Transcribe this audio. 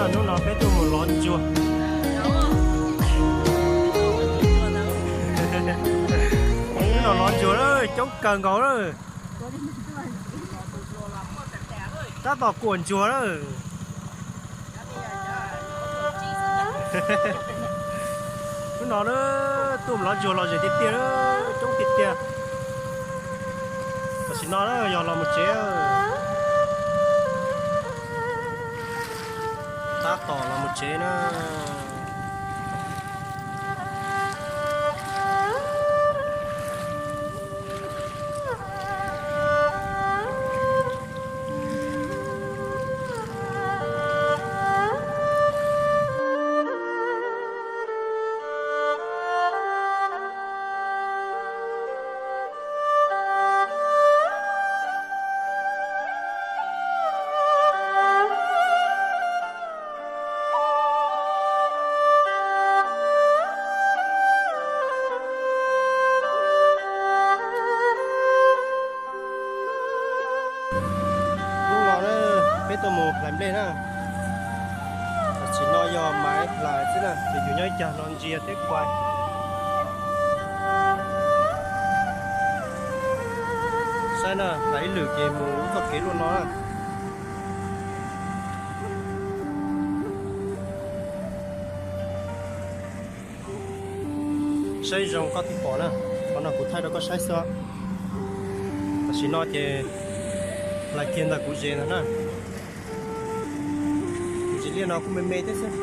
Hnub no peb tuaj mus lov ntsuag. Hnub no lov ntsuag lawm, coob kawg nkaus lawm. Tab tom kuam ntsuag lawm. Hnub no tuaj mus lov ntsuag los zem tiag tiag, coob tiag tiag. Tam sim no yog los mus tsev. Tab tom los mus tsev na. Hnub no peb tuaj mus hlais nplej na. Tam sim no yog maiv hlais xwb na, ces yus nyob ib cag no ntsia teb kuai. Saib na, hlais ib lwm ces mus lub txoj kev luaj no na. Saib zoo koj thiaj pom na, qhov no kuv thaij rau koj saib xwb. Tam sim no ces hlais kiag ntawm kuv zes ntawd na. Kuv zes liaj no kuj me me thiab xwb.